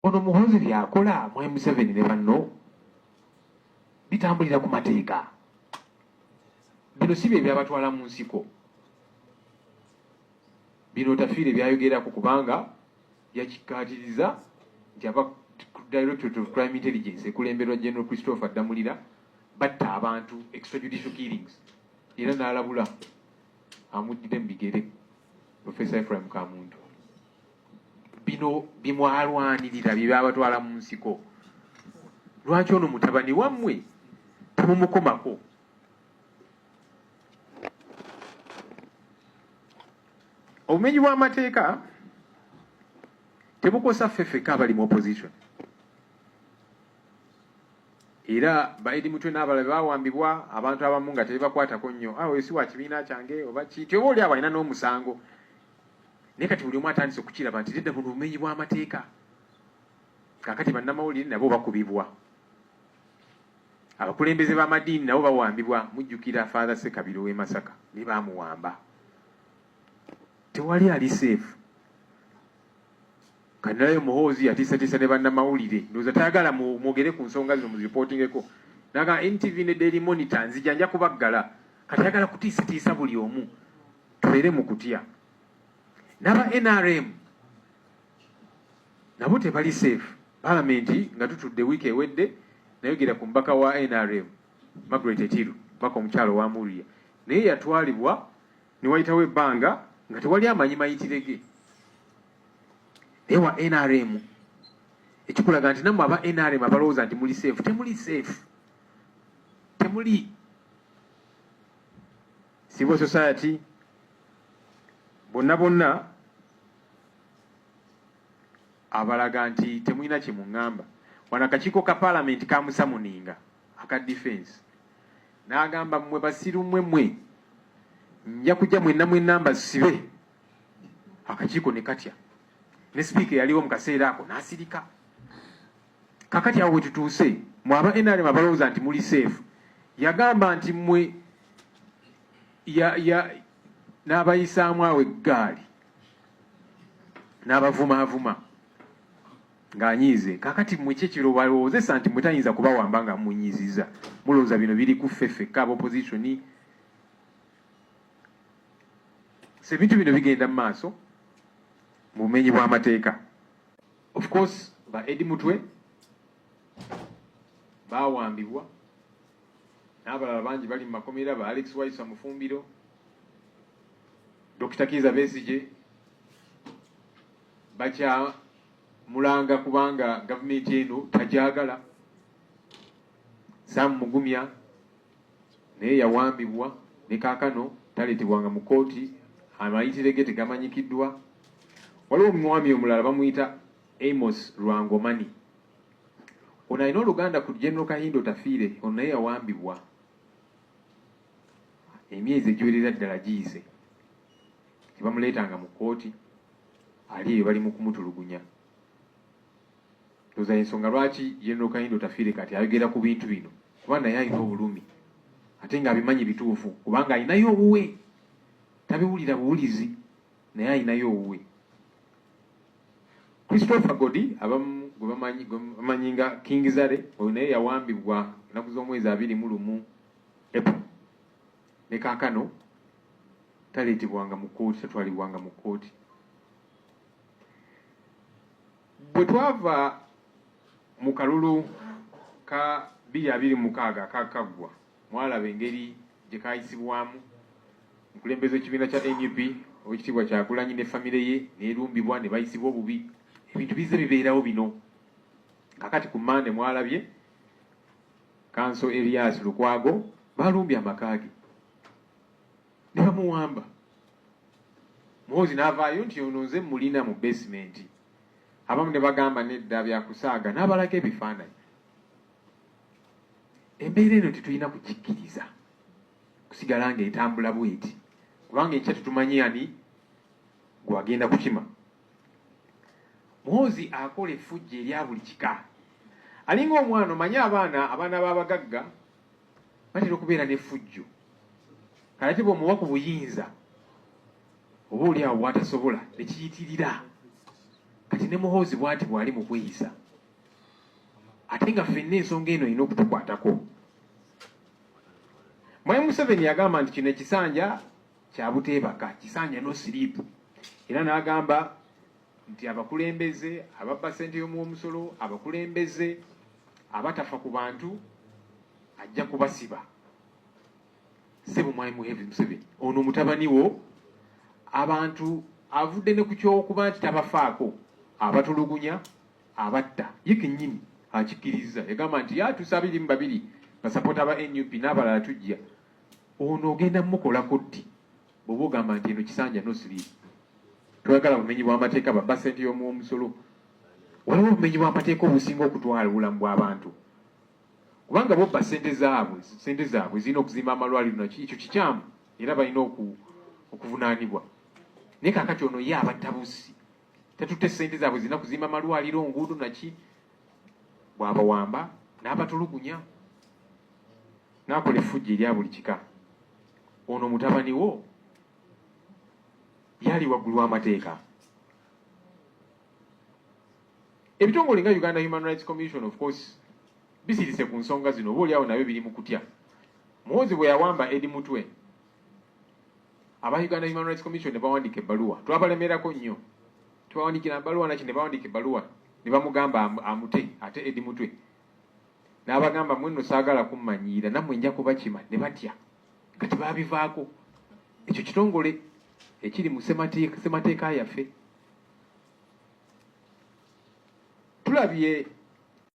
Ono Muhoozi byakola Mwami Museveni ne banno bitambulira ku mateeka. Bino si bye byabatwala mu nsiko. Bino Otafiire byayogerako kubanga yakikkaatiriza nti aba Directorate of Crime Intelligence ekulemberwa General Christopher Ddamulira batta abantu, extrajudicial killings, era n'alabula amuddire mu bigere Professor Ephraim Kamuntu. Bino bimwalwanirira bye byabatwala mu nsiko. Lwaki ono mutabani wammwe temumukomako? Obumenyi bw'amateeka tebukosa ffe ffekka abali mu opposition. Era ba Eddie Mutwe n'abalala bawambibwa abantu abamu nga tebibakwatako nnyo. Ah, oyo si wa kibiina kyange oba ki, ti oba oli awo alina n'omusango. Naye kati buli omu atandise okukiraba nti nedda, buno bumenyi bw'amateeka. Kaakati bannamawulire nabo bakubibwa, abakulembeze b'amadiini nabo bawambibwa. Mujjukira Father Ssekabiro w'e Masaka ne bamuwamba. Tewali ali safe. Kanalayo Muhoozi yatiisatiisa ne bannamawulire, ndowooza tayagala mwogere ku nsonga zino muziripootingeko. Naga NTV ne Daily Monitor nzija nja kubaggala. Kati ayagala kutiisatiisa buli omu tubeere mu kutya. N'aba NRM nabo tebali safe. Palamenti nga tutudde wiiki ewedde nayogera ku mubaka wa NRM Margaret Etiru, mubaka omukyalo wa Muria, naye yatwalibwa ne wayitawo ebbanga nga tewali amanyi mayitire ge. Naye wa NRM, ekikulaga nti nammwe aba NRM abalowooza nti muli safe, temuli safe, temuli. Civil society bonna bonna abalaga nti temulina kye muŋŋamba. Wano akakiiko ka paalamenti kamusamuninga aka defense, n'agamba mmwe basiru mmwe mmwe nja kujja mwenna mwenna mbasibe. Akakiiko ne katya, ne sipiika eyaliwo mu kaseera ako n'asirika. Kakati awo we tutuuse, mwe aba NRM abalowooza nti muli safe, yagamba nti mmwe ya n'abayisaamu awo eggaali n'abavumaavuma ng'anyiize. Kakati mmwe ki ekirobalowoozesa nti mmwe tayinza kubawamba nga munyiiziza? Mulowooza bino biri ku ffe ffekka aba opposition? So ebintu bino bigenda mu maaso mu bumenyi bw'amateeka. Of course ba Eddie Mutwe bawambibwa n'abalala bangi bali mu makomera, ba Alex Waiswa Mufumbiro, Dr. Kiiza Besigye bakyamulanga kubanga gavumenti eno tagyagala. Sam Mugumya naye yawambibwa ne kaakano taleetebwanga mu kkooti, amayitire ge tegamanyikiddwa. Waliwo omwami omulala bamuyita Amos Rwangomani, ono alina oluganda ku General Kahinda Otafiire, ono naye yawambibwa emyezi egiwerera ddala giyise, tebamuleetanga mu kkooti, ali eyo bali mu kumutulugunya. Ndowooza y'ensonga lwaki General Kahinda Otafiire kati ayogera ku bintu bino, kuba naye alina obulumi ate ng'abimanyi bituufu, kubanga alinayo owuwe, tabiwulira buwulizi, naye alinayo owuwe. Christopher Godi abamu gwe bamanyi nga King Zare, oyo naye yawambibwa ennaku z'omwezi 21 April, ne kaakano taleetebwanga mu kkooti, tatwalibwanga mu kkooti. Bwe twava mu kalulu ka 2026 akakaggwa, mwalaba engeri gye kaayisibwamu. Omukulembeze w'ekibiina kya NUP Oweekitiibwa Kyagulanyi ne famire ye n'erumbibwa ne bayisibwa obubi. Ebintu bizze bibeerawo bino. Kaakati ku Mmande mwalabye Kanso Erias Lukwago balumbye amaka ge ne bamuwamba. Muhoozi n'avaayo nti ono nze mmulina mu basement. Abamu ne bagamba nedda byakusaaga, n'abalaga ebifaananyi. Embeera eno tetulina kugikkiriza kusigala ng'etambula bweti, kubanga enkya tetumanyi ani gwagenda kukima. Muhoozi akola effujjo erya buli kika, alinga omwana. Omanyi abaana b'abagagga batera okubeera n'effujjo, kale ate bw'omuwa ku buyinza oba oli awo bw'atasobola nekiyitirira. Kati ne Muhoozi bwati bwali mu kweyisa, ate nga ffenna ensonga eno erina okutukwatako. Mwami Museveni yagamba nti kino ekisanja kya buteebaka, kisanja no sleep, era n'agamba nti abakulembeze ababba ssente y'omuwomusolo, abakulembeze abatafa ku bantu ajja kubasiba. Ssebo Mwami Museveni, ono mutabani wo abantu avudde ne ku ky'okuba nti tabafaako, abatulugunya, abatta, ye kennyini akikkirizza. Yagamba nti yatuusa 22 basapoota ba NUP n'abalala tujja. Ono ogenda mumukolako ddi bw'oba ogamba nti eno kisanja no sleep? Twagala bumenyi bw'amateeka, babba ssente y'omuwomusolo. Waliwo obumenyi bw'amateeka obusinga okutwala obulamu bw'abantu, kubanga bobba ssente zaabwe, ssente zaabwe zirina okuzimba amalwaliro naki, ekyo kikyamu era balina okuvunaanibwa. Naye kaakati ono ye abatta bussi, tatutte ssente zaabwe zirina kuzimba amalwaliro, nguudo naki, bw'abawamba n'abatulugunya n'akola effujjo erya buli kika. Ono mutabani wo yali waggulu w'amateeka. Ebitongole nga Uganda Human Rights Commission, of course, bisirise ku nsonga zino, oba oliawo nabyo biri mu kutya. Muhoozi bwe yawamba Eddie Mutwe, aba Uganda Human Rights Commission ne bawandiika ebbaluwa. Twabalemerako nnyo, tubawandikira ebbaluwa naki, ne bawandiika ebbaluwa ne bamugamba amute ate Eddie Mutwe, n'abagamba mwe nno saagala kummanyiira, nammwe nja kubakima, ne batya. Kati baabivaako. Ekyo kitongole ekiri mu ssemateeka yaffe. Tulabye